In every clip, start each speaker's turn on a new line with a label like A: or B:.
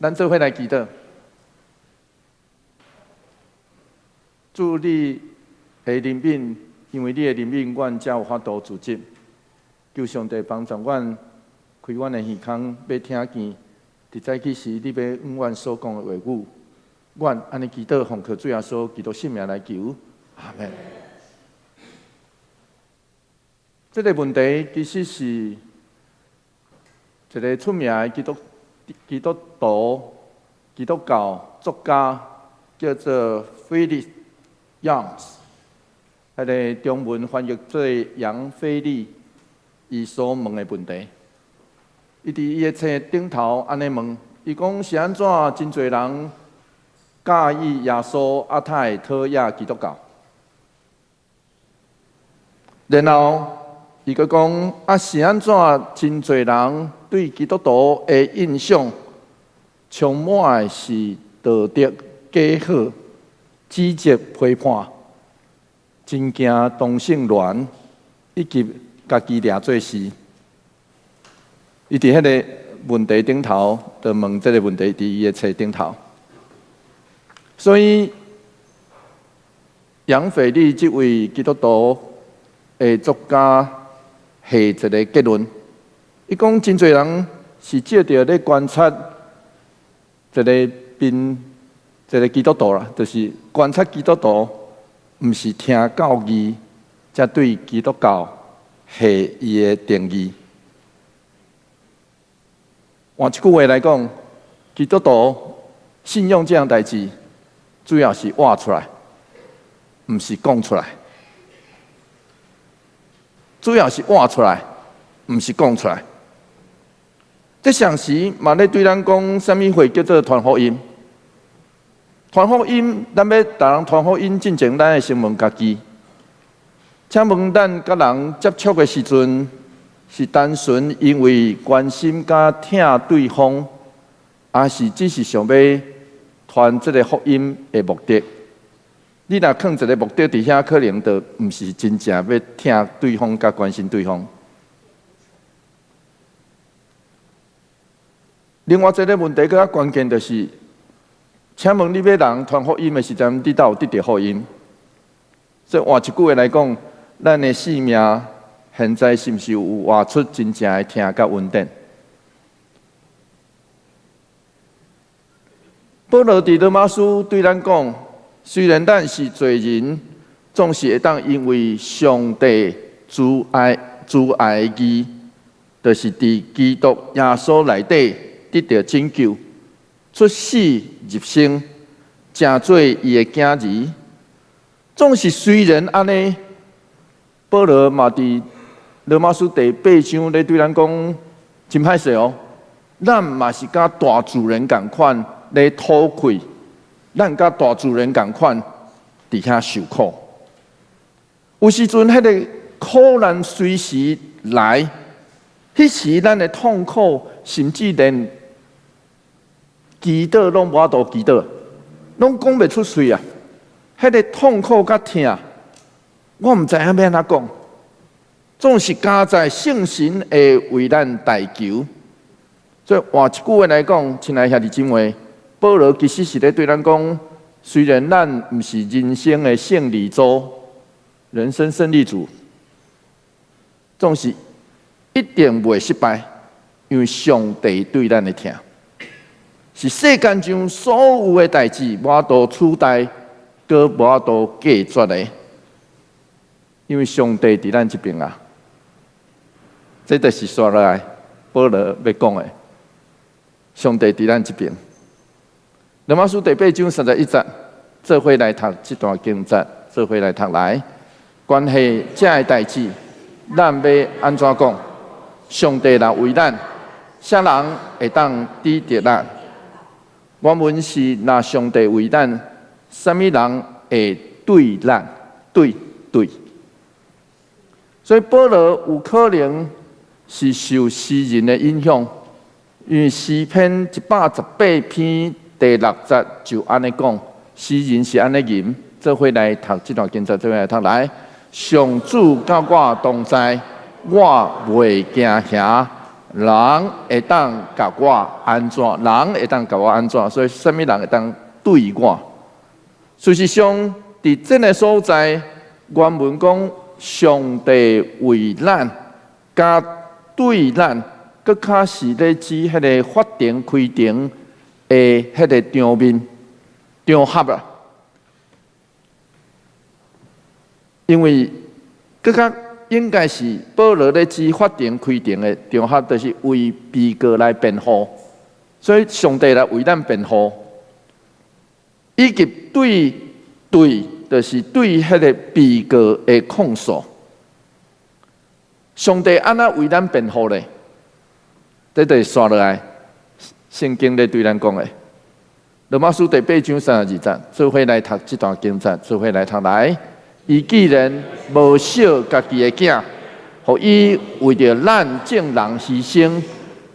A: 咱做伙來祈禱。主你的憐憫，因為你的憐憫，阮才有法度自得。求上帝幫助阮，開阮的耳孔，欲聽見。佇早起時，你欲向阮所講的話語，阮按呢祈禱，奉靠主耶穌基督聖名來求，阿門。這个問題其實是一个出名的基督徒、基督教作家，叫做 Philip Yancey，彼个中文翻譯做楊腓力，伊所問的問題。伊佇伊的冊頂頭按呢問，伊講是按怎真濟人佮意耶穌，啊，他會討厭基督教。然後伊閣講，啊，是按怎真濟人對基督徒的印象充滿的是道德假好、指責批判、真驚同性戀，以及家己掠做事。伊佇彼个問題頂頭，就問這个問題，佇伊的冊頂頭。所以楊腓力這位基督徒的作家下一个結論，伊講真濟人是藉著咧觀察一个邊一个基督徒啦，就是觀察基督徒，毋是聽教義，才對基督教下伊的定義。換一句話來講，基督徒信仰這項代誌，主要是活出來，毋是講出來。主要是活出來，毋是講出來。這同時嘛咧對咱講，啥物會叫做傳福音？傳福音，咱欲共人傳福音進前，咱愛先問家己。請問咱佮人接觸的時陣，是單純因為關心佮疼對方，抑是只是想欲傳這个福音的目的？你若囥一个目的佇遐，可能就毋是真正欲疼對方佮關心對方。另外一个問題閣較關鍵就是，請問你欲人傳福音的時陣，你敢有得著福音？所以換一句話來講，咱的生命現在是毋是有活出真正的疼佮恩典？保羅佇羅馬書對咱講，雖然咱是罪人，總是會當因為上帝慈愛慈愛的義，就是佇基督耶穌內底得著拯救，出死入生，成做伊的囝兒。總是雖然按呢，保羅嘛佇羅馬書第八章咧對咱講，真歹勢哦，咱嘛是佮大自然仝款咧討氣，咱佮大自然仝款佇遐受苦。有時陣，彼个苦難隨時來，彼時咱的痛苦，甚至連祈禱攏無法度祈禱，攏講袂出喙啊！彼个痛苦佮疼，我毋知影欲按怎講。總是加在聖神會為咱代求。所以換一句話來講，親愛兄弟姊妹，保羅其實是咧對咱講，雖然咱毋是人生的勝利組，人生勝利組，總是一定袂失敗，因為上帝對咱的疼，是世間上所有的代誌，無法度取代，閣無法度隔絕的，因為上帝佇咱這邊啊。這就是紲落來保羅欲講的，上帝佇咱這邊。羅馬書第八章31節，做伙來讀這段經節，做伙來讀來。關係這个代誌，咱欲按怎講？上帝若為咱，啥人會當指責咱？原文是若上帝為咱，啥物人會對咱？對對。所以保羅有可能是受詩人的影響，因為詩篇118篇第六節就按呢講，詩人是按呢吟，做伙來讀這段經節，做伙來讀來。上主佮我同在，我袂驚嚇，人會當共我按怎？人會當共我按怎？所以啥物人會當對我？事實上，佇這个所在，原文講上帝為咱，佮對咱，閣較是咧指彼个法庭開庭的彼个場面場合啦。因為閣較應該是保羅咧指法庭開庭的場合，就是為被告來辯護，所以上帝來為咱辯護，以及對對，就是對彼个被告的控訴。上帝按怎為咱辯護咧？這就是紲落來，聖經咧對咱講的。羅馬書第八章32節，做伙來讀這段經節，做伙來讀來。伊既然無惜家己的囝，予伊為著咱眾人犧牲，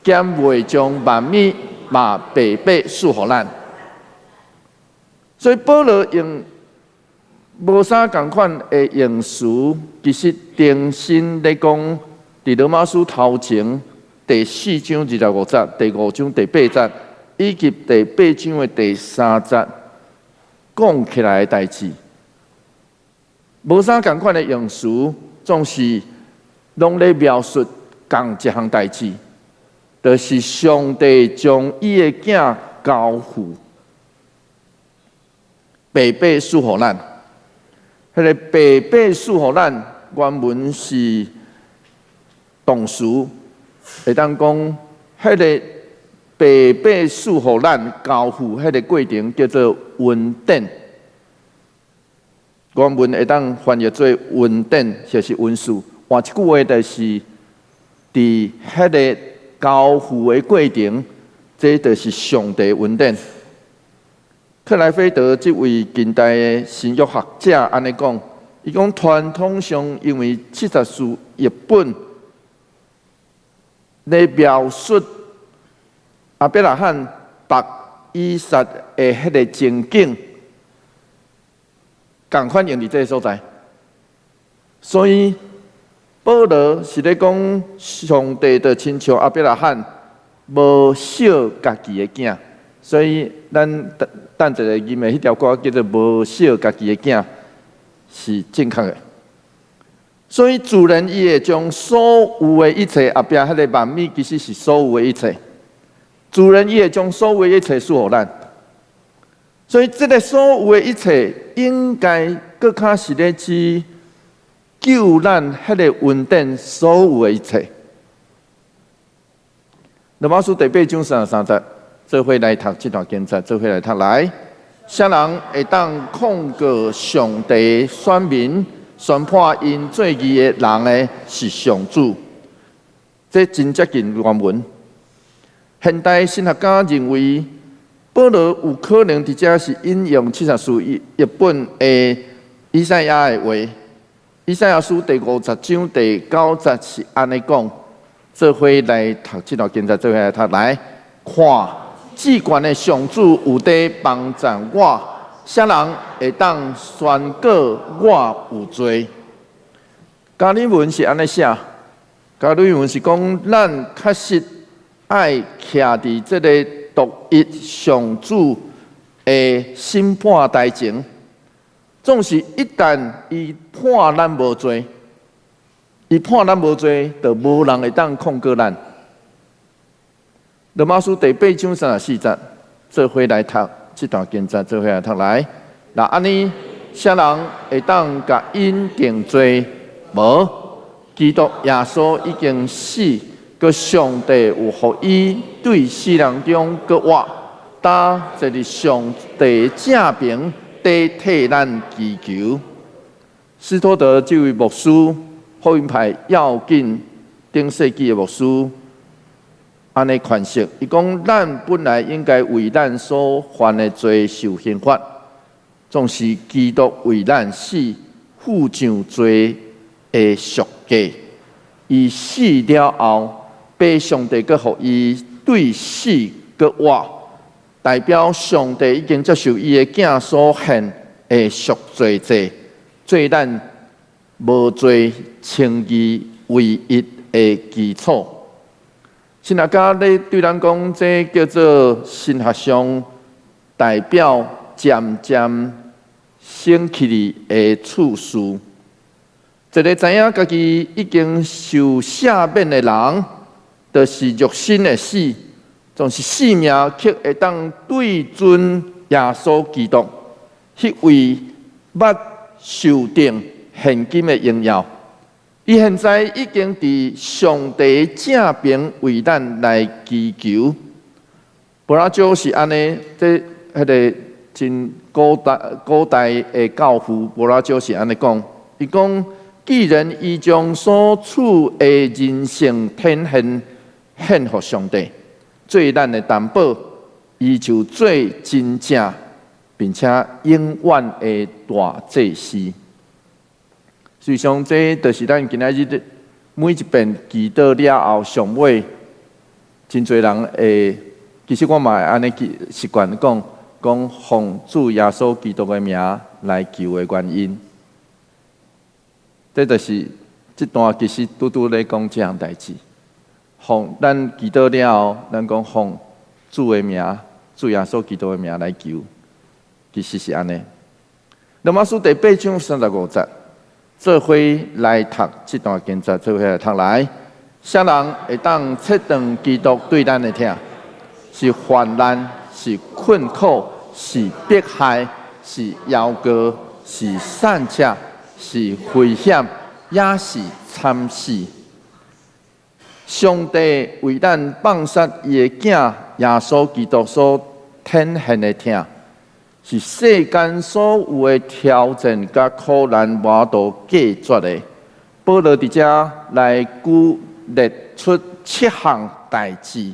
A: 敢袂將萬物嘛白白賜予咱？所以保羅用無啥仝款的用詞，其實重新咧講，佇羅馬書頭前第四章25節、第五章第八節，以及第八章的第三節講起來的代誌。無啥仝款的用詞，總是攏咧描述仝一項代誌，就是上帝將伊的囝交付，白白賜予咱。彼个白白賜予咱，原文是動詞，會當講，彼个白白賜予咱交付，彼个過程叫做恩典。原文會當翻譯做恩典，就是恩賜。換一句話，就是佇彼个交付的過程，這就是上帝恩典。克萊菲德這位近代的神學學者按呢講，伊講傳統上因為七十士譯本咧描述亞伯拉罕縛以撒的彼个情景，仝款用佇這个所在，所以保羅是咧講上帝就親像亞伯拉罕無惜家己的囝，所以咱等等一下吟的彼條歌叫做無惜家己的囝，是正確的。所以自然伊會將所有的一切，後壁彼个萬物其實是所有的一切，自然伊會將所有的一切賜予咱。所以，這个所有的一切，應該閣較是咧指救咱彼个恩典所有的一切。羅馬書第八章33節，做伙來讀這段經節，做伙來讀來。啥人會當控告上帝選民、宣判𪜶做義的人呢？是上主。這真接近原文。現代神學家認為，保羅有可能佇遮是引用七十士譯本的以賽亞的話，以賽亞書第50章第九節是按呢講，做伙來讀這段經節，做伙來讀來看，至懸的上主有佇幫贊我，啥人會當宣告我有罪？加爾文是按呢寫，加爾文是講咱確實愛徛佇這个獨一上主的審判台前，總是一旦伊判咱無罪，伊判咱無罪，就無人會當控告咱。羅馬書第八章34節，做伙來讀這段經節，做伙來讀來。若按呢，啥人會當共𪜶定罪？無，基督耶穌已經死。閣上帝有予伊對死人中閣活，今坐佇上帝正爿，佇替咱祈求。斯托德這位牧師，福音派要緊頂世紀的牧師，按呢詮釋，伊講咱本來應該為咱所犯的罪受刑罰，總是基督為咱死，付上罪的贖價。伊死了後，父上帝閣予伊對死閣活，代表上帝已經接受伊的囝所獻的贖罪祭，做咱無罪稱義唯一的基礎。神學家咧對咱講，這叫做神學上代表漸漸升起來的次序。一个知影家己已經受赦免的人，就是肉身的死，總是性命卻會當對準耶穌基督，彼位捌受定現今的榮耀。伊現在已經佇上帝正爿為咱來祈求。無啦少是按呢，這彼个真古代的教父，無啦少是按呢講。伊講，既然伊將所處的人性天現獻予上帝，做咱的擔保，伊就做真正並且永遠的大祭司。實際上，這就是咱今仔日每一遍祈禱了後，上尾真濟人會，其實我嘛會按呢習慣講，講奉主耶穌基督的名來求的原因。這就是這段其實拄拄咧講這項代誌。奉咱祈禱了後，咱講奉主的名，主耶穌基督的名來求，其實是按呢。羅馬書第八章三十五節，做伙來讀這段經節，做伙來讀來。啥人會當切斷基督對咱的疼？是患難，是困苦，是迫害，是枵餓，是散赤，是危險，抑是慘死。上帝為咱放殺伊的囝耶穌基督所顯現的疼，是世間所有的挑戰佮苦難無法度隔絕的。保羅佇遮來舉列出七項代誌，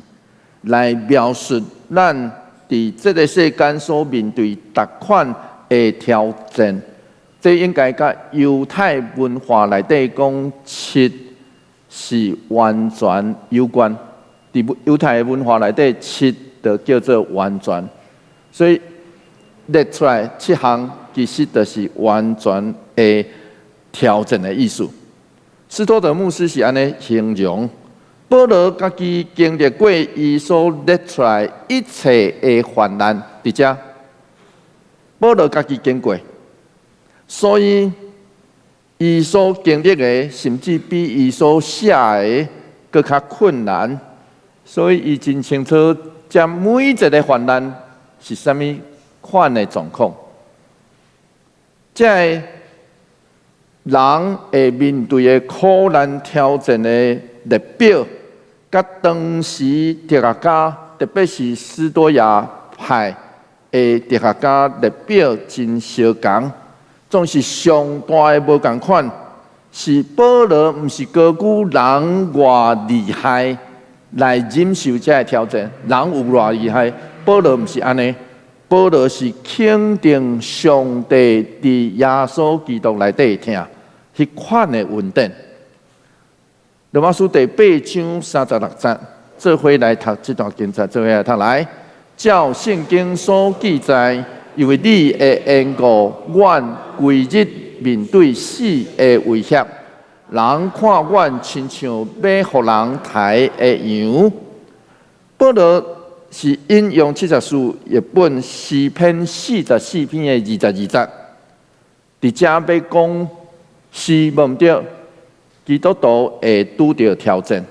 A: 來描述咱佇這个世間所面對逐款的挑戰。這應該佮猶太文化內底講七是完全有關。佇猶太文化內底，七就叫做完全，所以列出來七項其實就是完全的挑戰的意思。斯托德牧師是按呢形容，保羅家己經歷過伊所列出來一切的患難，佇遮，保羅家己經過，所以伊所經歷的，甚至比伊所寫的閣較困難，所以伊真清楚，這每一个患難是啥物款的狀況。這个人會面對的苦難挑戰的列表，佮當時哲學家，特別是斯多亞派的哲學家列表真相仝，總是上大的無仝款，是保羅毋是高估人偌厲害來忍受這个挑戰，人有偌厲害，保羅毋是按呢。保羅是肯定上帝佇耶穌基督內底疼，彼款的恩典。羅馬書第八章三十六節，做伙來讀這段經節，做伙來讀來。照聖經所記載，因為你的緣故，阮規日面對死的威脅，人看阮親像欲予人刣的羊。保羅是引用七十士譯本詩篇四十四篇的二十二節，佇遮欲講是無毋對，基督徒會拄著挑戰，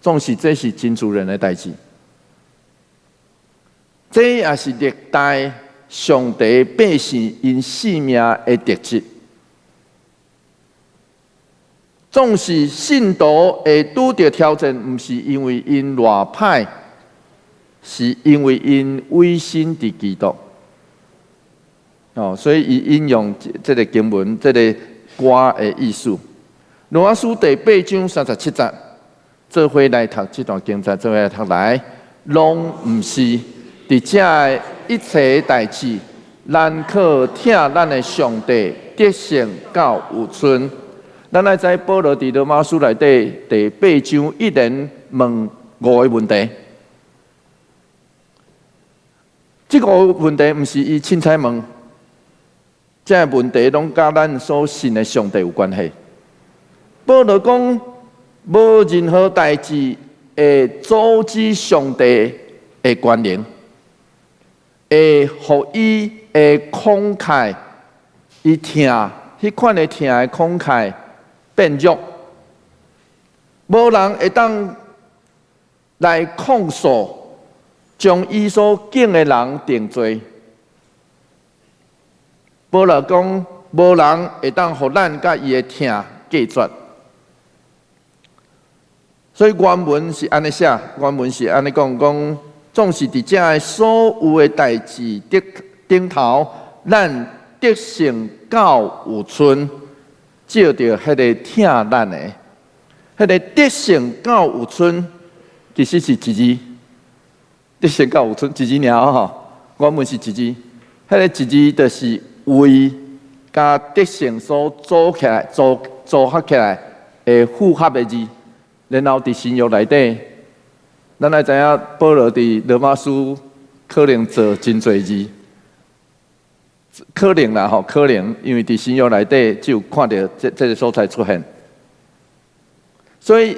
A: 總是這是真自然的代誌。這也是歷代上帝百姓𪜶性命的特質。總是信徒會拄著挑戰，毋是因為𪜶偌歹，是因為𪜶委身佇基督。哦，所以伊引用這個經文，這个歌的意思。羅馬書第八章三十七節，做伙來讀這段經節，做伙來讀來，攏毋是佇這的一切代誌，咱靠疼咱的上帝得勝到有賰。咱愛知保羅佇羅馬書內底第八章一連問五个問題。這个問題毋是伊凊彩問，這个問題攏佮咱所信的上帝有關係。保羅講，無任何代誌會阻止上帝的權能，會予伊的慷慨，伊疼，彼款的疼的慷慨變弱。無人會當來控訴，將伊所揀的人定罪。保羅講，無人會當予咱佮伊的疼隔絕。所以原文是按呢寫，原文是按呢講，講總是佇這个所有的代誌的頂頭，咱得勝夠有賰，藉著彼个疼咱的，彼个得勝夠有賰，其實是一字，得勝夠有賰一字爾吼，原文是一字，彼个一字就是為佮得勝所組起來、組合起來的複合的字，然後佇新約內底，咱愛知影保羅佇羅馬書可能做真濟字，可能啦吼，可能因為佇新約內底只有看著這個所在出現，所以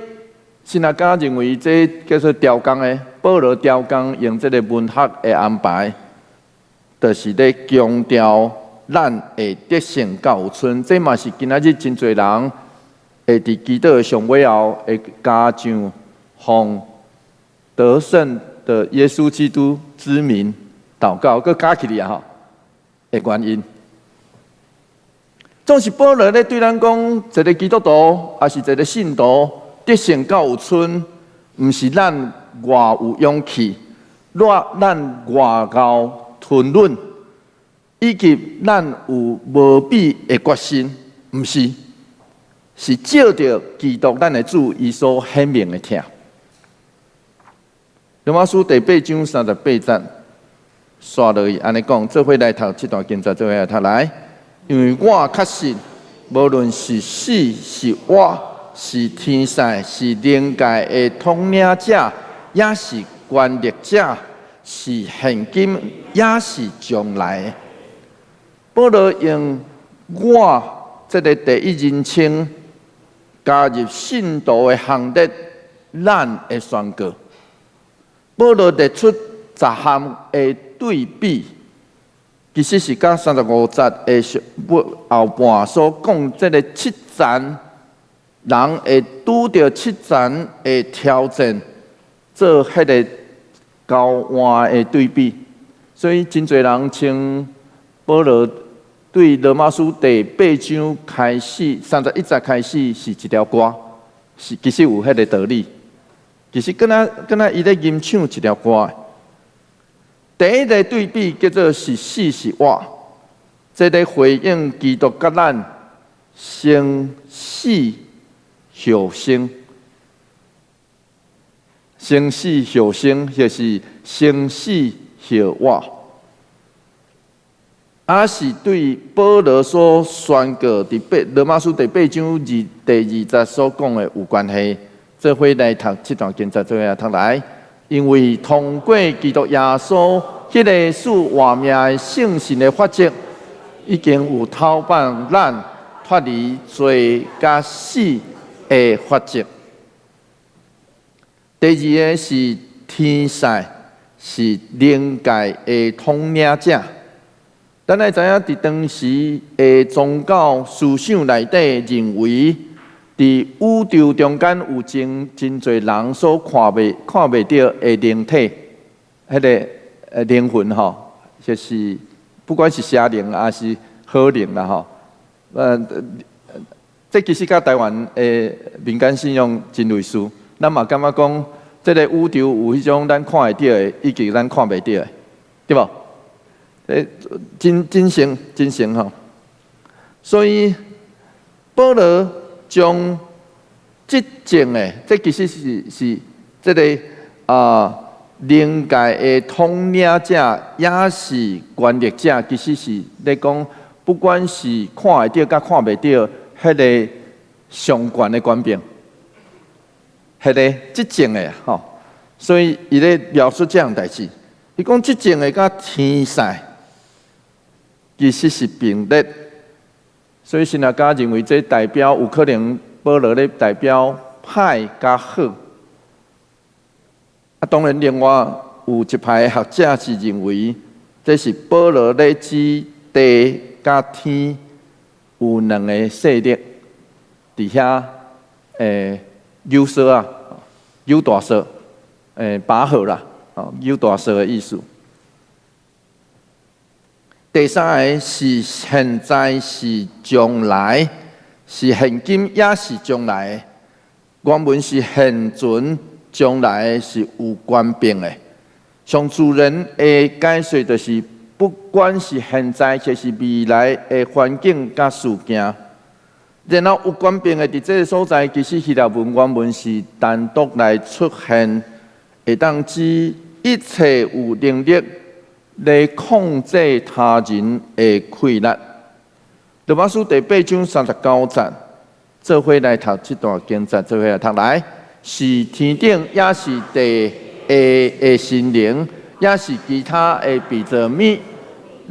A: 神學家認為這叫做調工的，保羅調工用這個文學的安排，就是咧強調咱會得勝夠有賰。這嘛是今仔日真濟人會佇祈禱的上尾後會加上奉得勝的耶穌基督之名禱告，閣加起來吼的原因。總是保羅咧對咱講，一個基督徒，抑是一個信徒得勝夠有賰，毋是咱偌有勇氣，咱偌𠢕吞忍，以及咱有無比的決心，毋是，是藉著基督咱的主伊所顯明的疼。羅馬書第八章三十八節，煞落去按呢講，做伙來讀這段經節，做伙來讀來。因為我確信，無論是死是活，是天使，是靈界的統領者，抑是權力者，是現今，抑是將來。保羅用我這个第一人稱加入信徒的行列，咱的宣告。保羅列出十項的對比，其實是佮35節的上後半所講，這个七層人會拄著七層的挑戰，做彼个交換的對比。所以真濟人稱保羅對羅馬書第八章開始31節開始是一條歌，是其實有彼个道理。其實敢若伊咧吟唱一條歌。第一个對比叫做是死是活，這个回應基督佮咱生死後生，生死後生，就是生死後活，也是對保羅所宣告佇八羅馬書第八章第二節所講的有關係。做伙來讀這段經節，做伙來讀來，因為通過基督耶穌彼个賜活命的聖神的法則，已經有討放咱脫離罪佮死的法則。第二个是天使，是靈界的統領者。咱愛知影，佇當時的宗教思想內底，認為佇宇宙中間有真真濟人所看袂著的靈體，彼个靈魂吼，就是不管是邪靈抑是好靈啦吼。這其實佮台灣的民間信仰真類似。咱嘛感覺講，這个宇宙有彼種咱看會著的，以及咱看袂著的，對無？真真誠真誠吼。所以保羅將執政的，這其實是這个靈界的統領者，抑是權力者，其實是咧講，不管是看會著佮看袂著，彼个上懸的權柄，彼个執政的吼。所以伊咧描述這項代誌，伊講執政的佮天使其實是並列，所以神學家認為這代表有可能保羅咧代表歹佮好。啊，當然另外有一派學者是認為，這是保羅咧指地佮天有兩個勢力佇遐扭索啊，扭大索，拔河啦，哦，扭大索的意思。第三个是現在是將來，是現今也是將來。原文是現存，將來是有權柄的。上自然的解說就是，不管是現在或是未來的環境佮事件，然後有權柄的佇這个所在，其實希臘文原文是單獨來出現，會當指一切有能力來控制他人的氣力。羅馬書第八章三十九節，做伙來讀這段經節，做伙來讀來，是天頂，抑是地下的神靈，抑是其他的被造物，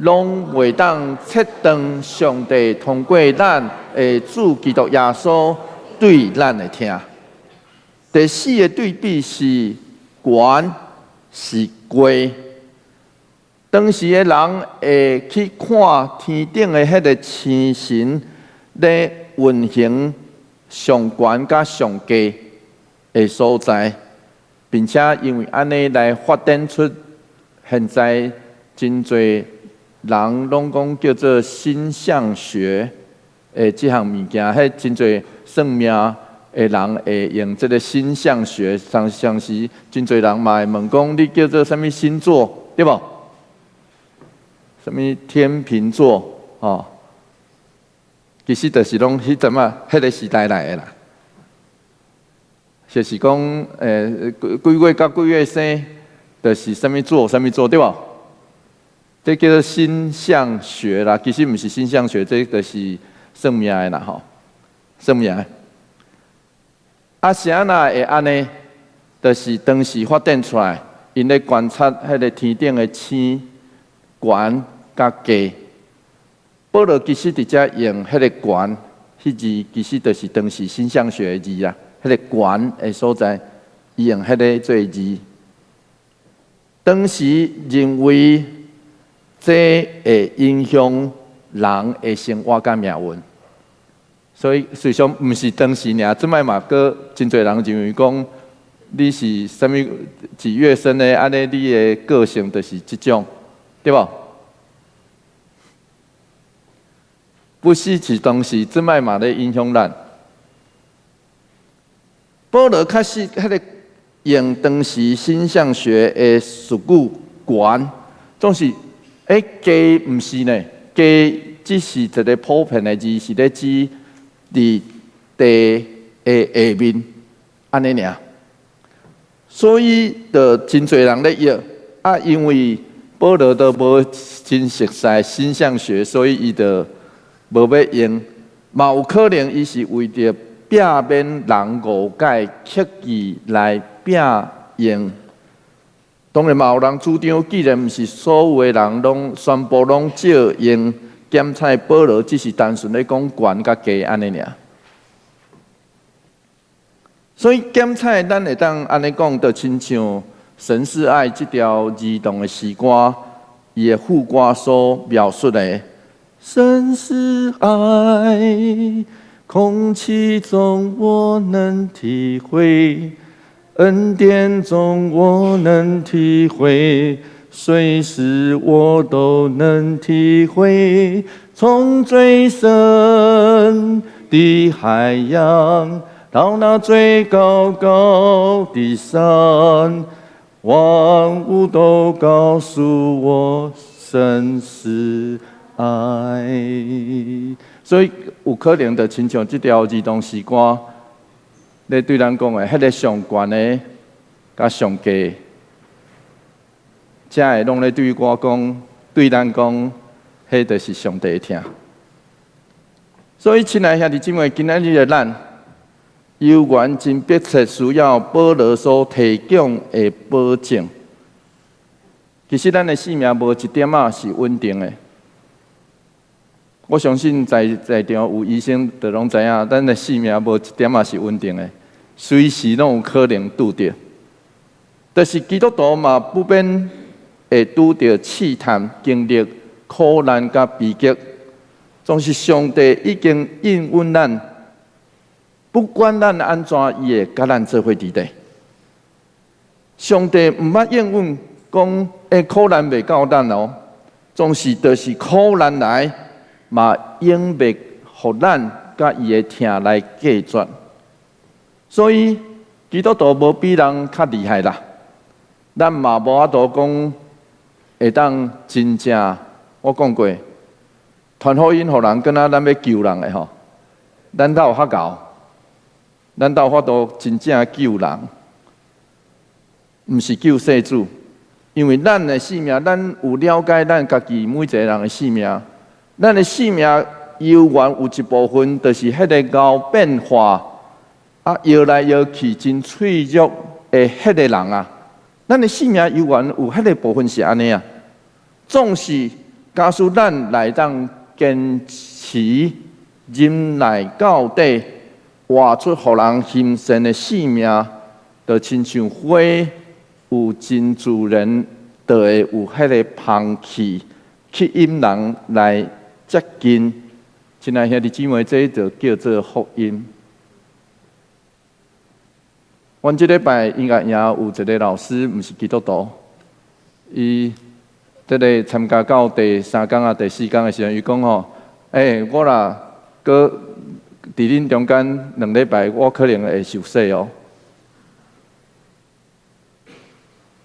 A: 攏袂當切斷上帝通過咱的主基督耶穌對咱的疼。第四个對比是懸是低。當時的人會去看天頂的彼个星辰咧運行上懸佮上低的所在，並且因為按呢來發展出現在真濟人攏講叫做星象學的這項物件，彼真濟算命的人會用這个星象學，像像時真濟人嘛會問講，你叫做啥物星座，對無？啥物天秤座，吼，其實就是攏彼陣仔，彼个時代來的啦。就是講，幾月到幾月生，就是啥物座，啥物座，對無？這叫做星象學啦，其實毋是星象學，這就是算命的啦，吼，算命的。啊，啥若會按呢？就是當時發展出來，𪜶咧觀察彼个天頂的星懸佮低。保羅其實佇遮用彼个懸，彼字其實就是當時星象學的字啊。彼个懸的所在，伊用彼个做字。當時認為這會影響人的生活佮命運，所以實際上毋是當時爾，這擺嘛閣真濟人認為講你是啥物幾月生的，按呢你的個性就是這種，對無？不是是當時，這擺嘛咧影響咱。保羅確實彼个用當時星象學的術語懸，總是低毋是呢？低只是一个普遍的字，是咧指佇地的下面，按呢爾。所以，就真濟人咧譯啊，因為保羅都無真熟悉星象學，所以伊就無欲用。嘛有可能伊是為著避免人誤解，刻意來摒用。當然嘛有人主張，既然毋是所有的人攏全部攏照用檢採保羅，只是單純咧講懸佮低按呢爾。所以檢採咱會當按呢講，就親像《神是愛》這條兒童的詩歌，伊的副歌所描述的：神是愛，空氣中我能體會，恩典中我能體會，隨時我都能體會，從最深的海洋到那最高高的山，萬物都告訴我神是愛。所以有可能就親像這條兒童詩歌咧對咱講的，彼个上懸的佮上低，才會攏咧對我講，對咱講，彼就是上帝的疼。所以，親愛兄弟姊妹，今仔日的咱，猶原真迫切需要保羅所提供的保證。其實，咱的性命無一點仔是穩定的。我相信在場有醫生就攏知影，咱的性命無一點仔是穩定的，隨時攏有可能拄著。就是基督徒嘛，不免會拄著試探、經歷苦難佮悲劇，總是上帝已經應允咱，不管咱按怎，伊會佮咱做伙佇咧。上帝毋捌應允講，欸，苦難袂到咱哦，總是就是苦難來，嘛永袂予咱佮伊的疼來隔絕。所以基督徒無比人較厲害啦，咱嘛無法度講會當真正。我講過，傳福音予人，敢若咱欲救人的吼，咱哪有遐𠢕？咱哪有法度真正救人？毋是救世主，因為咱的性命，咱有了解咱家己每一個人的性命，咱的性命猶原有一部分，就是彼个𠢕變化啊，搖來搖去，真脆弱的彼個人啊。咱的性命猶原有彼个部分是按呢啊。總是假使咱來當堅持忍耐到底，活出予人欣羨的性命，就親像花有真自然，就會有彼个芳氣吸引人來接近。親愛兄弟姊妹，這就叫做福音。阮這禮拜音樂營有一個老師，毋是基督徒，伊這个參加到第三工啊、第四工的時陣，伊講吼，欸，我若閣佇恁中間2禮拜，我可能會受洗哦。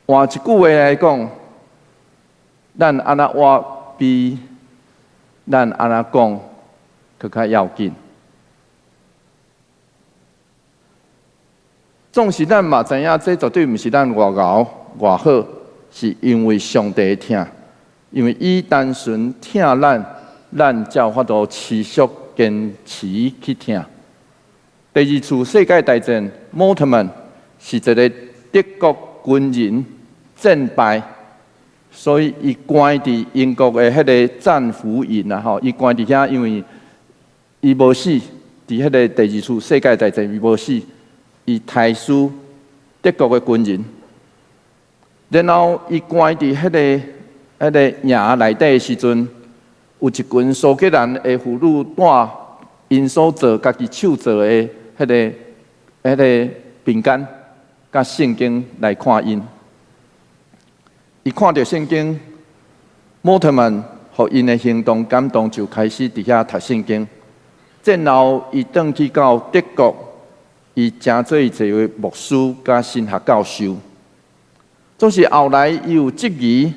A: 換一句話來講，咱按怎活比咱按怎講閣較要緊。總是咱嘛知影，這絕對毋是咱偌𠢕偌好，是因為上帝的疼，因為伊單純疼咱，咱才有法度持續堅持去疼。第二次世界大戰，莫特曼是一個德國軍人戰敗，所以伊關佇英國的彼个戰俘營啊吼，伊關佇遐，因為伊無死，佇彼个第二次世界大戰伊無死，伊刣死德國的軍人，然後伊關佇彼个營內底的時陣，有一群蘇格蘭的婦女帶𪜶所做家己手做的彼个餅乾，佮聖經來看𪜶。伊看著聖經，莫特曼予𪜶的行動感動，就開始佇遐讀聖經。戰後，伊轉去到德國，伊成做一個牧師佮神學教授。總是後來，伊有質疑，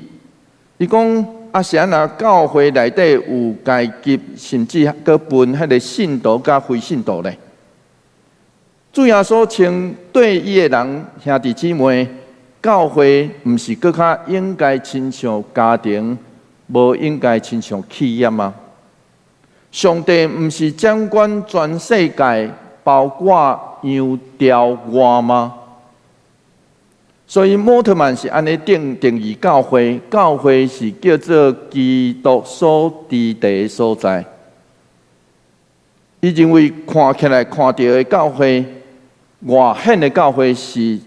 A: 伊講啊，是按怎教會內底有階級，甚至閣分彼个信徒佮非信徒咧？主耶穌稱對伊的人兄弟姊妹，教會毋是閣較應該親像家庭，無應該親像企業嗎？上帝毋是掌管全世界，包括羊貂外嗎？所以莫特曼是按呢定義教會，教會是叫做基督所佇的所在。伊認為看起來看著的教會，外顯的教會是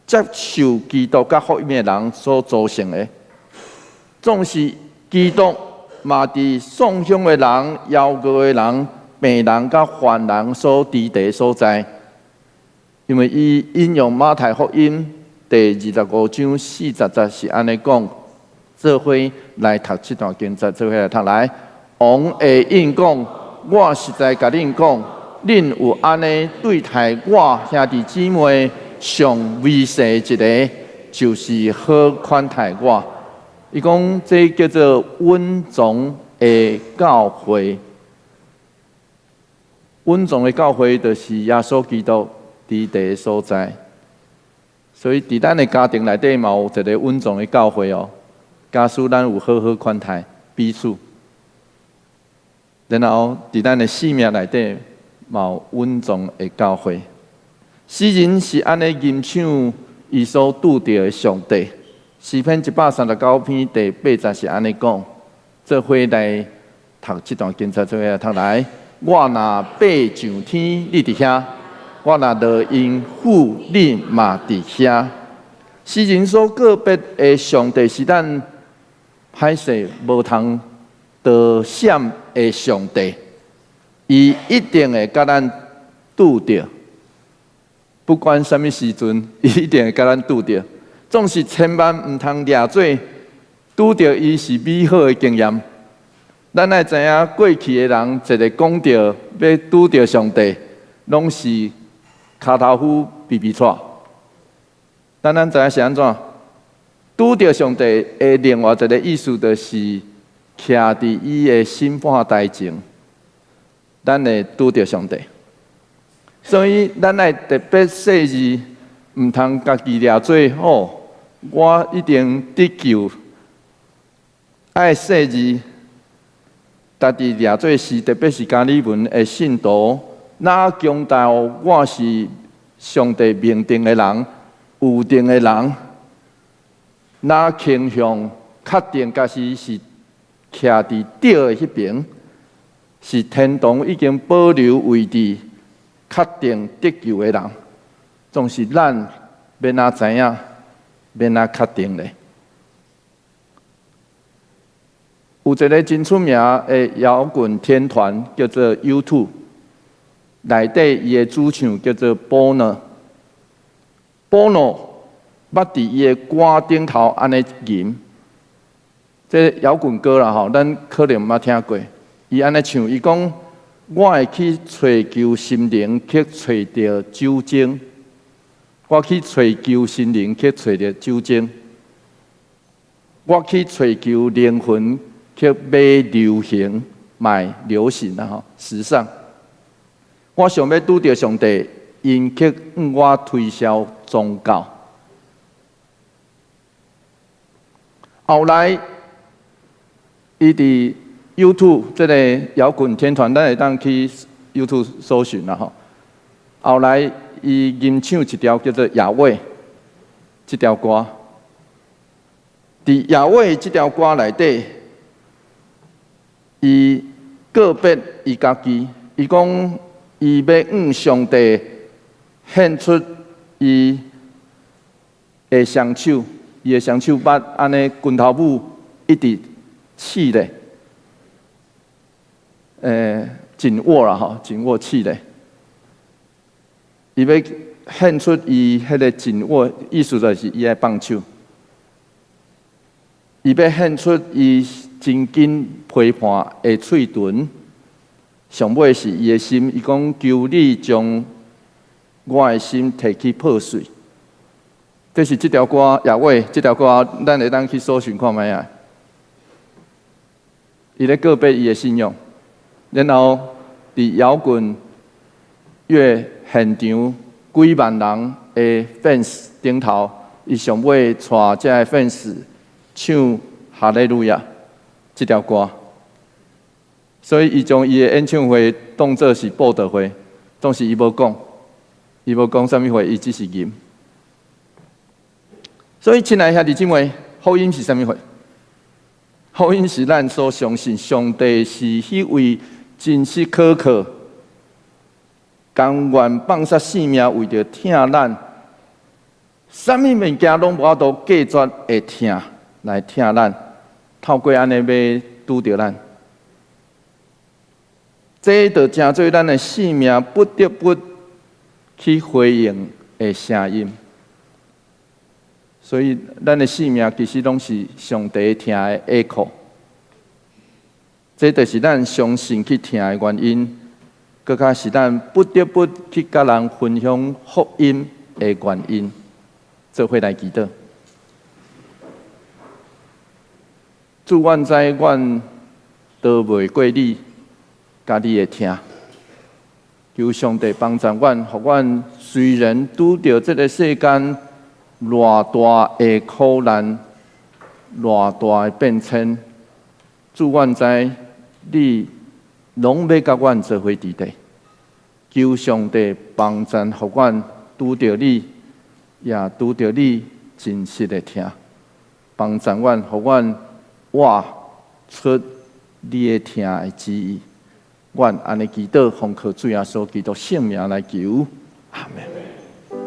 A: 接受基督佮福音的人所組成的，總是基督嘛佇喪鄉的人、夭餓的人、病人佮犯人所佇的所在。因為伊引用馬太福音第25章40節是按呢講，做伙來讀這段經節，做伙來讀來。王會應講：我實在共恁講，恁有按呢對待我兄弟姊妹上微細一个，就是好款待我。伊講這叫做穩重的教會。穩重的教會就是耶穌基督佇的所在。所以，佇咱的家庭內底嘛有一个穩重的教會哦。假使咱有好好款待彼此，然後佇咱的生命內底嘛有穩重的教會。詩人是按呢吟唱伊所拄著的上帝。詩篇139篇第八節是按呢講，做伙來讀這段經節，做伙來讀來。我若爬上天，你佇遐；我若落陰府，你嘛佇遐。詩人所告別的上帝是咱歹勢無通躲閃的上帝，伊一定會共咱拄著，不管啥物時陣，伊一定會共咱拄著。總是千萬毋通掠做拄著伊是美好的經驗。咱愛知影過去的人，一个講著欲拄著上帝，攏是跤頭趺鼻鼻掣。咱知影是按怎？拄著上帝的另外一个意思，就是徛佇伊的審判台前，咱會拄著上帝。所以咱愛特別細膩，毋通家己掠做吼，我一定得救。愛細膩，家己掠做是特別是加爾文的信徒，若強調我是上帝命定的人，預定的人，若傾向確定家己是徛佇對的彼爿，是天堂已經保留位置，確定得救的人，總是咱欲按怎知影，欲按怎確定咧？有一个真出名的搖滾天團叫做 U2，內底伊的主唱叫做 Bono。Bono 捌佇伊的歌頂頭按呢吟，這搖滾歌啦吼，咱可能毋捌聽過。伊按呢唱，伊講：我會去揣求心靈，去揣著酒精。我去揣求心靈，去揣著酒精。我去揣求靈魂，去買流行，買流行啦吼，時尚。我想欲拄著上帝，𪜶卻向我推銷宗教。後來，伊佇 YouTube 這个搖滾天團，咱會當去 YouTube 搜尋啦吼。後來，伊吟唱一條叫做《雅威》這條歌。佇《雅威》這條歌內底，伊告別伊家己，伊講伊欲向上帝獻出伊的雙手，伊的雙手捌按呢拳頭母一直試咧，緊握啦吼，緊握試咧。伊欲獻出伊彼个緊握，意思就是伊愛放手。伊欲獻出伊真緊批判的喙唇，上尾是伊的心。伊講求你將我的心提去破碎。這是這條歌，雅威這條歌，咱會當去搜尋看覓仔。伊咧告別伊的信仰，然後佇搖滾樂現場幾萬人的 fans 頂頭，伊上尾帶這个 fans 唱哈利路亞這條歌。所以伊將伊的演唱會當做是布道會，總是伊無講，伊無講啥物話，伊只是吟。所以，親愛兄弟姊妹，福音是啥物貨？福音是咱所相信上帝是彼位真實可靠，甘願放捨性命為著疼咱，啥物物件攏無法度隔絕的疼來疼咱，透過按呢欲拄著咱，這就成做咱的性命不得不去回應的聲音。所以，咱的性命其實攏是上帝疼的 echo。這就是咱相信去疼的原因，閣較是咱不得不去佮人分享福音的原因。做伙來祈禱，主，阮知阮逃袂過你，佮你的疼。求上帝幫助阮，予阮雖然拄著這个世間偌大的苦難，偌大的變遷，主，阮知你攏欲佮阮做伙佇咧。求上帝幫助，予阮拄著你，也拄著你真實的疼，幫助阮，予阮活出你的疼的旨意。阮按呢祈禱，奉靠主耶穌基督聖名來求，阿們。